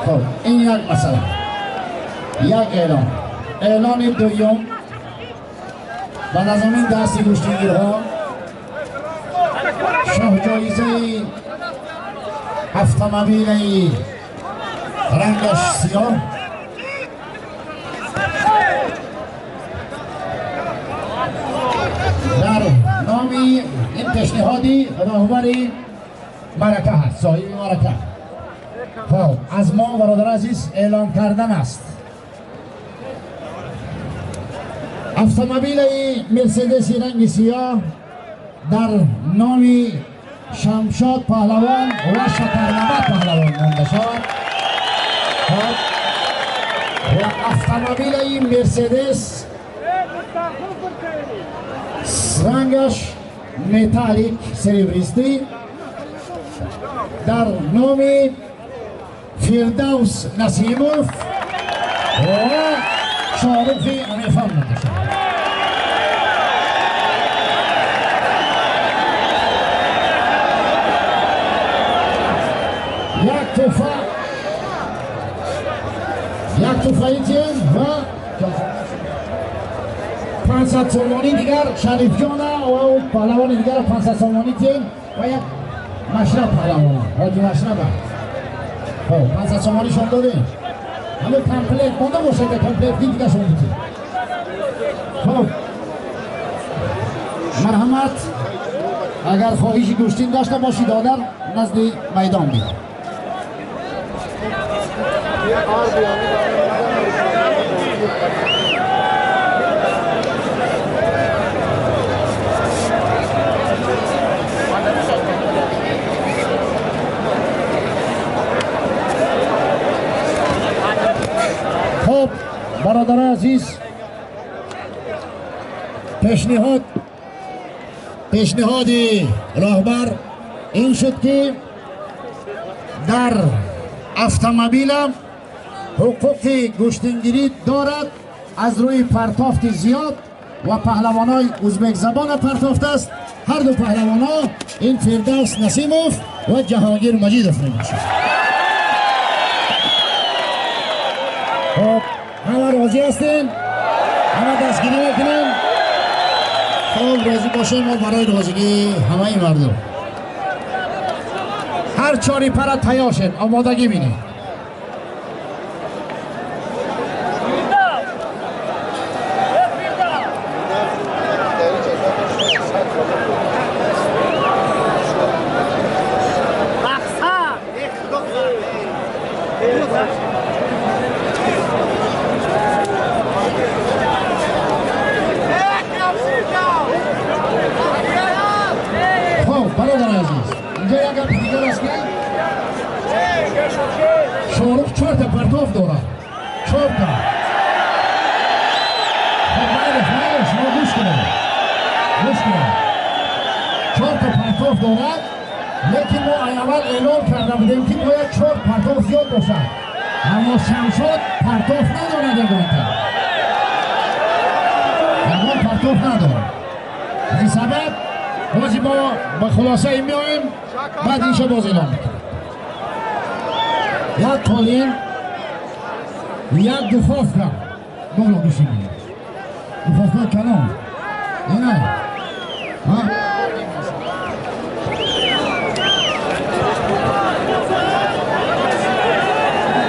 خب این یک مسئله، یک اعلان. اعلان دوم، بعد از این دست گوشتیگیرها شاه جایزه اتومبیل رنگش سیاه در نام این پیشنهادی راهبری مرکه هست، صاحب مرکه. خب از ما برادر عزیز اعلام کردن است اتومبیل مرسدس رنگ سیاه در نام شمشاد پهلوان و شکرنبات پهلوان مانده شود. و اتومبیل مرسدس رنگش متالیک سریبریستی در نام فردوس نسیموف و شاروخ امیرخان مانده شود. یک تحفه و 500 سومانی دیگر شریف جان و پهلوان دیگر 500 سومانی تیم و یک مشرب پهلوان حاجی مشرب. خب 500 سومانی شون دادیم، همه کمپلیت مونده باشه که کمپلیت دیگه شون بدیم. خب مرحمت، اگر خواهش گوشتین داشته باشید دادر نزد میدان بید. خب برادران عزیز، پیشنهاد راهبر این شد که در اتومبیل حقوق گوشتینگیری دارد از روی پرتافت زیاد و پهلوانای ازبک زبان پرتافت است. هر دو پهلوان ها این فردوس نسیموف و جهانگیر مجیدوف میباشد. خب همه راضی هستین؟ همه دستگیری میکنیم؟ خب راضی باشیم ما برای راضیگی همه مردم. هر چاری پرد تیار شد، آمادگی بینید. خب برادر عزیز، اینجا یک گپ دیگر است که شاروخ 4 تا پرتاف دارد، 4 تا. خب بله شما گوش کنید، گوش کنید. 4 تا پرتاف دارد، لیکن ما اول اعلام کرده بودیم که باید 4 پرتاف زیاد باشد، اما شمشاد پرتاف ندارد، یگان پرتاف ندارد. از این سبب بازی ما به خلاصه میاییم، بعد اینشا باز اعلام میکنیم. یک قالین، یک دفافکه بگو گوشی بگیر دفافکه کلام اینه ها.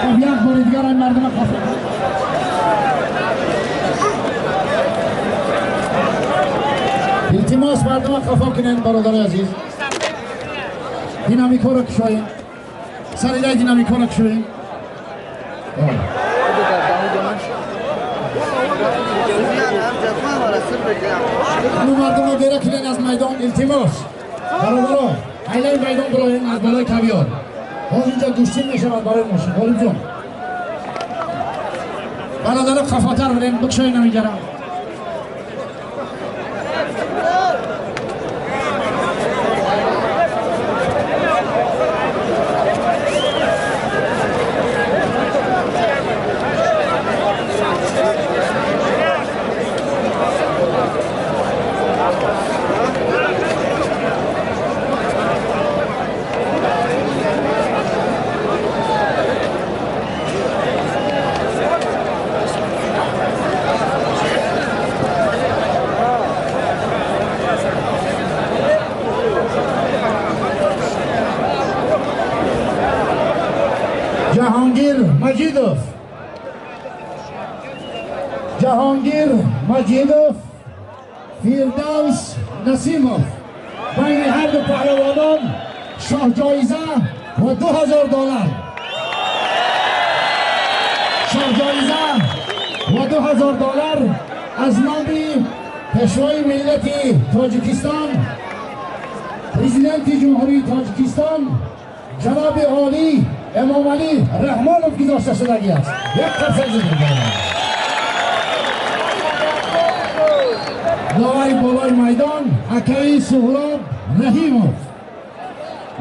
خب یک بار دیگر این مردم خفه التماس مردم خفا کنین برادر عزیز. دینامیکا رو کشاییم، سریع دینامیکا رو کشاییم. همون مردم رو بیره کنین از میدان، التماس برادرها ایلای میدان براین از بالای کویار. باز اینجا گوشتین میشود برای ماشین. غالب جان برادرها خفاتر بریم بکشاییم نمیگرم. Ҷаҳонгир Маҷидов. Ҷаҳонгир Маҷидов, Фирдавс Насимов. Байни ҳар ду паҳлавонон шоҳҷоиза ва $2000. Шоҳҷоиза ва $2000 аз номи Пешвои миллати Тоҷикистон, Президенти Ҷумҳурии Тоҷикистон ҷаноби олӣ Эмомалӣ Раҳмонов гузошта шудагӣ аст. Як қарсак занед. Довари болои майдон акаи Суҳроб Раҳимов.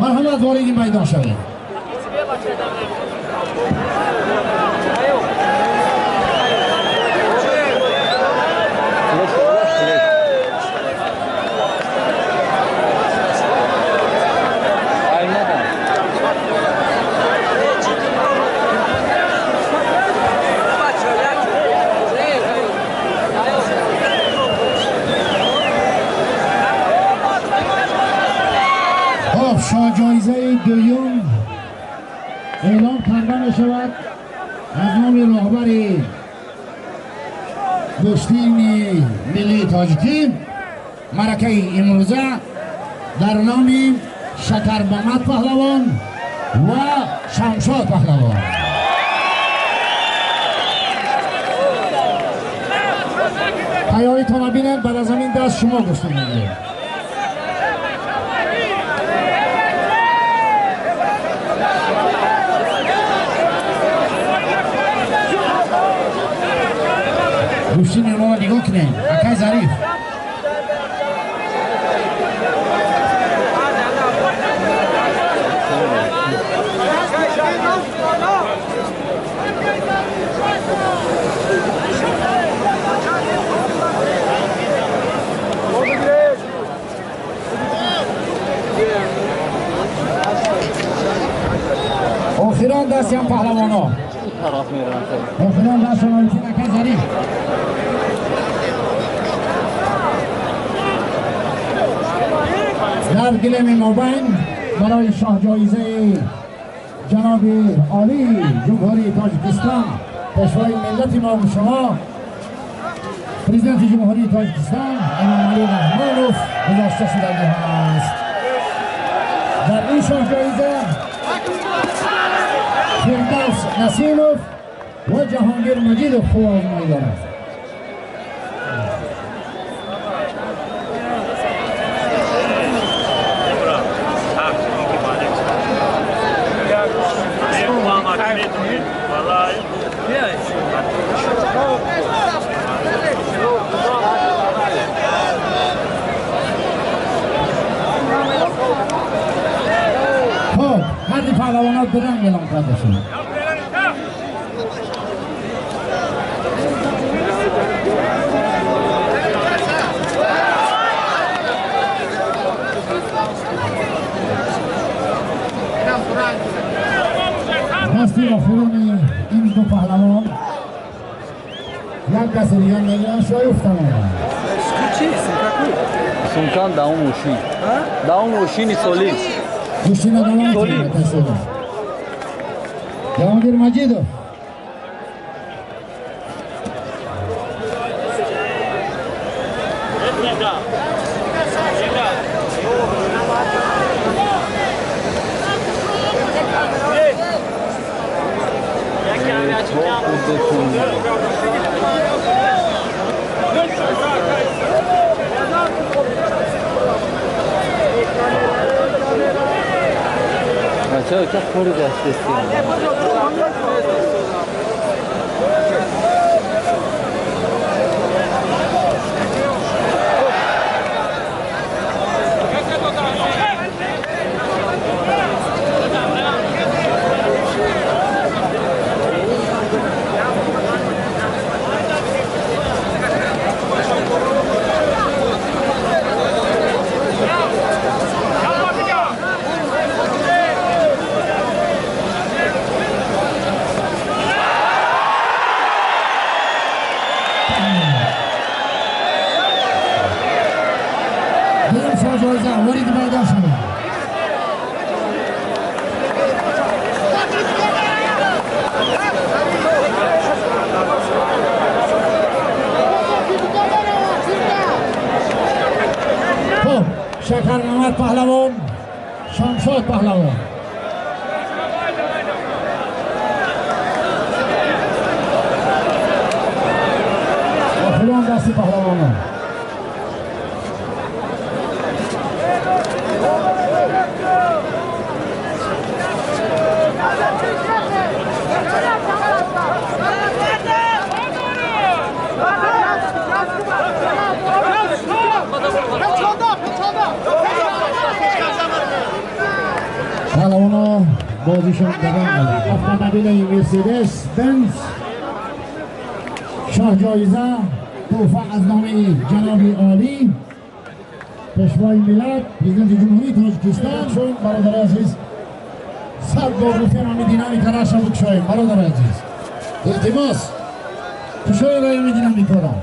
Марҳамат, вориди майдон шавед. Шоҳҷоизаи дуюм эълон карда мешавад аз номи роҳбари гӯштини миллии тоҷикӣ маъракаи имрӯза дар номи Шакармамад паҳлавон ва Шамшод паҳлавон. Тайёритонро бинед, баъд аз ҳамин даст шумо гӯштӣ мегиред. Гӯштини онҳоро нигоҳ кунед, акай Зариф. Охирон дастиам паҳлавонҳо. Охирон дастшон акай Зариф. Дар гилеми мобайн барои шоҳҷоизаи ҷаноби олии Ҷумҳурии Тоҷикистон, Пешвои миллати мо ва шумо, Президенти Ҷумҳурии Тоҷикистон Эмомалӣ Раҳмонов гузошта шудагӣ ҳаст. Дар ин шоҳҷоиза Фирдавс Насимов ва Ҷаҳонгир Маҷидов қувваозмоӣ дорад. Хуб, ҳарди паҳлавонот биранг эълон карда шуд. Дасти охирони ин ду паҳлавон як каси дигар мегиранд, шоюф тамоман. Сункан даун мошин. Даун мошини солим. Гӯштина давом кунед. Ҷаҳонгир Маҷидов. Чаро ча хӯри дастеси? Шакармамад паҳлавон, Шамшод паҳлавон. Охирон дасти паҳлавонон. Паҳлавоно бозишон давом дорад. Автомобили Мерседес Бенз шоҳҷоиза тӯҳфа аз номи ҷаноби олӣ пешвои миллат президенти ҷумҳурии Тоҷикистон. Чун бародари азиз сад бор гуфтем ҳамин динамика раша бикушоем. Бародари азиз, илтимос, кушоед ҳамин динамикаро.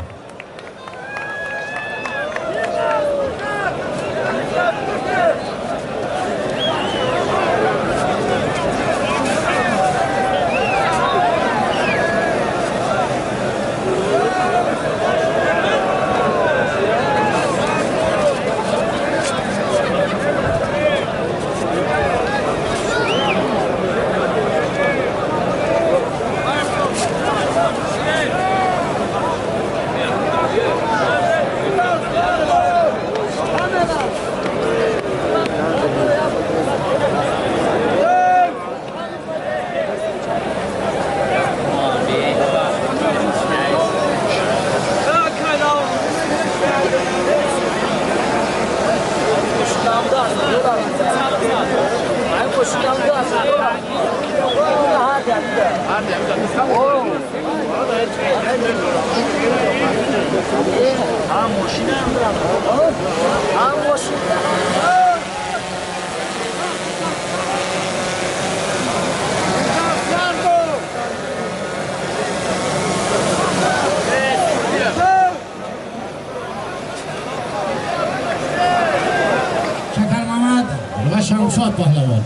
Шамшод паҳлавон.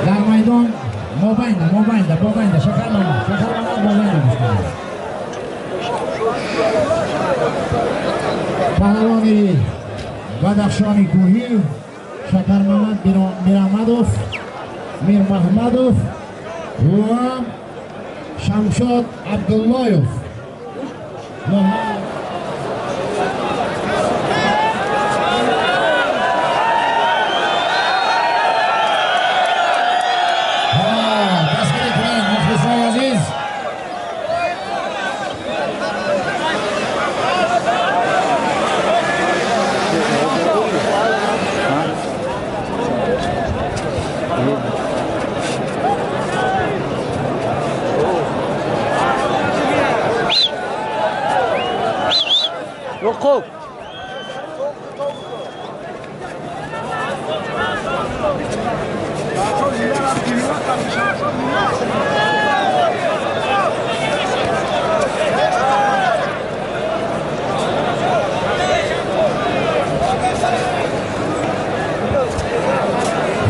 Дар майдон мобайнда, мобайнда, мобайнда, Шакармамад, Шакармамад мобайнда гӯштанд. Паҳлавони Бадахшони кӯҳӣ Шакармамад Мираҳмадов, Мирмаҳмадов ва Шамшод Абдуллоев. Дастгирӣ кунед, мухлисони азиз. وقوف.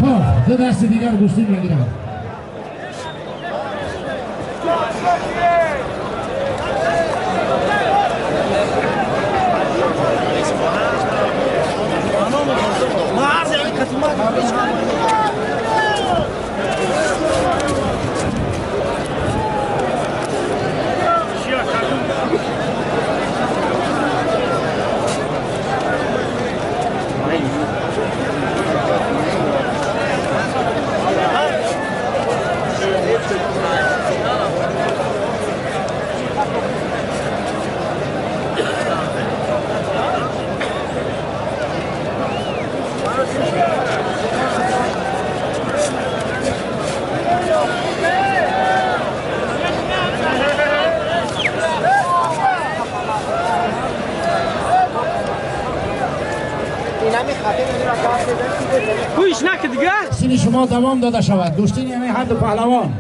خب دو دست دیگر گوشتی میگیرم. سینی شما دوام داده شود. دوستین یعنی هر دو پهلوان.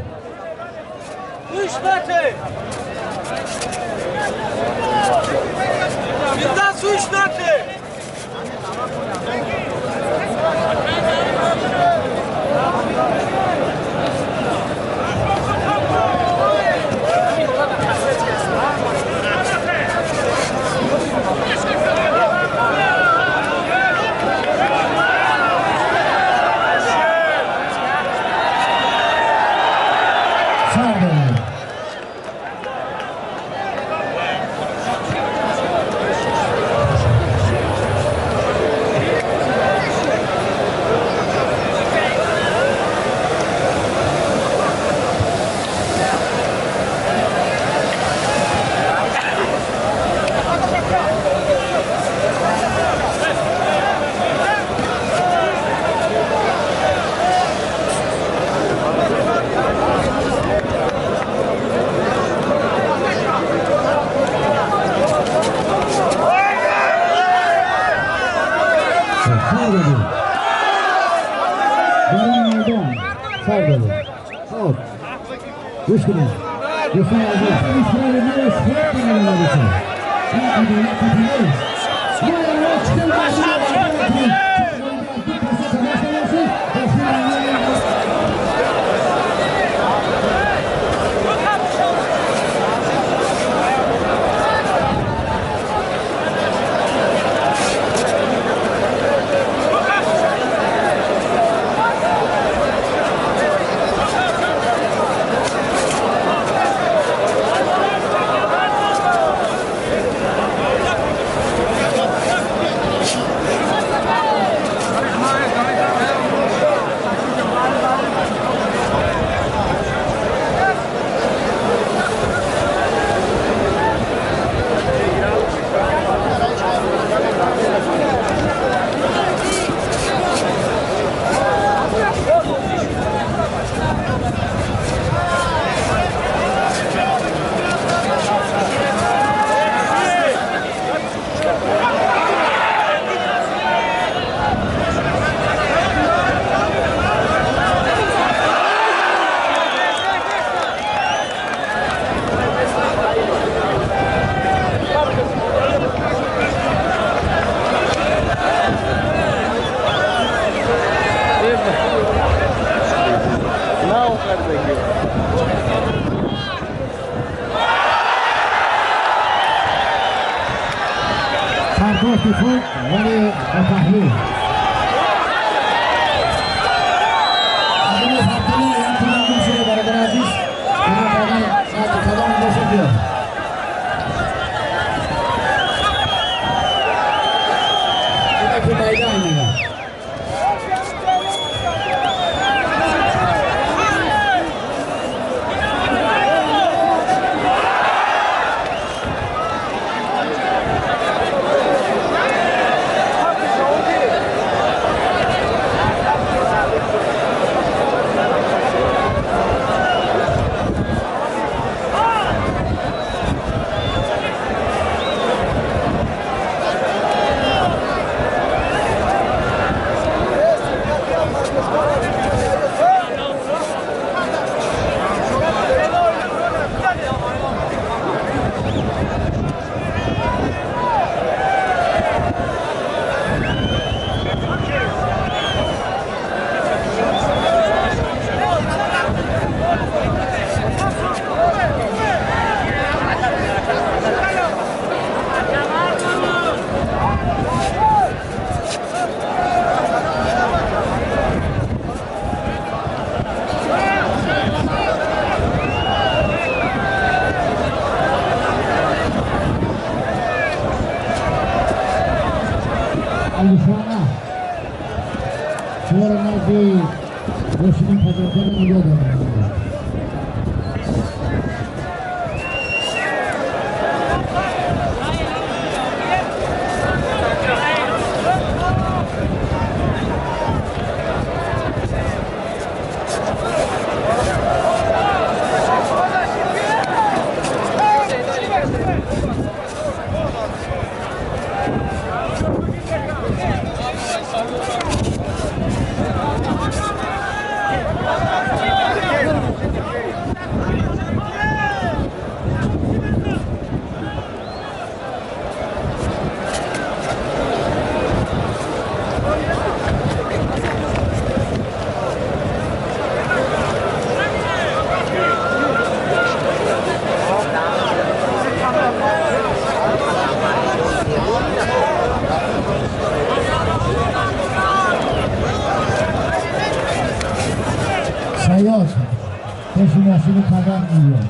ماشین خبر میاد.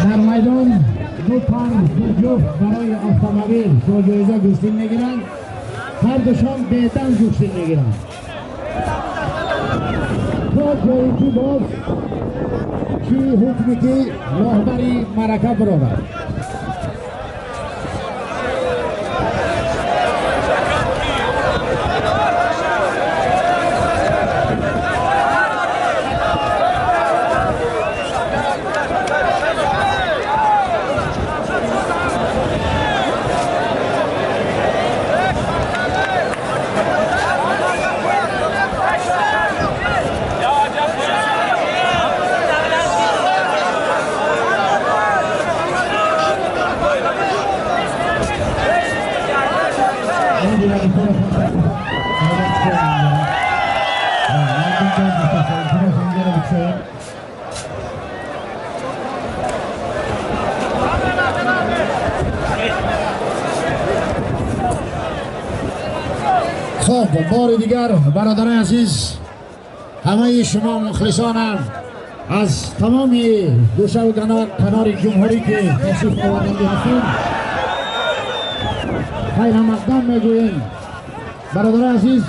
در میدان دو پر دو جفت برای اتومبیل با جایزه گوشتین میگیرند. هر دوشان بهتر گوشتین میگیرند. تا جایی که باز چی حکمی که راهبری مرکب برآورد. خب بار دیگر برادران عزیز، همه شما مخلصانم از تمام گوشه و کنار جمهوری که تشریف آوردند هستیم خیر مقدم میگوییم. برادران عزیز،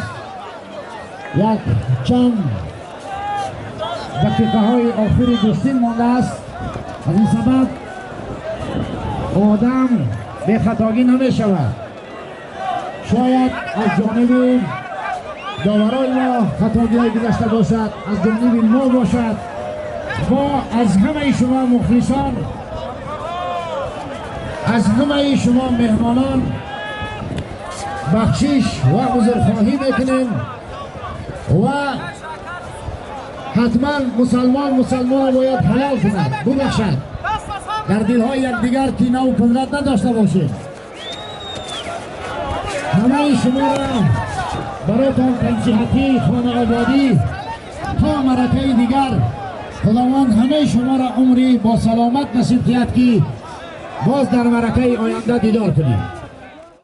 یک چند دقیقه های آخر گوشتین مانده است. از این سبب آدم به خطاگی نمی شود. شاید از جانب داورای ما خطاگی گذشته باشد، از جانب ما باشد. ما از همه شما مخلصان، از همه شما مهمانان بخشش و عذرخواهی میکنیم و حتما مسلمان مسلمان باید حلال کند، ببخشد، در دلهای یکدیگر کینه و کدورت نداشته باشیم. همه شما را برایتان تنصیحتی خانه آبادی تا مرکه دیگر خداوند همه شما را عمری با سلامت نصیب کند که باز در مرکه آینده دیدار کنیم.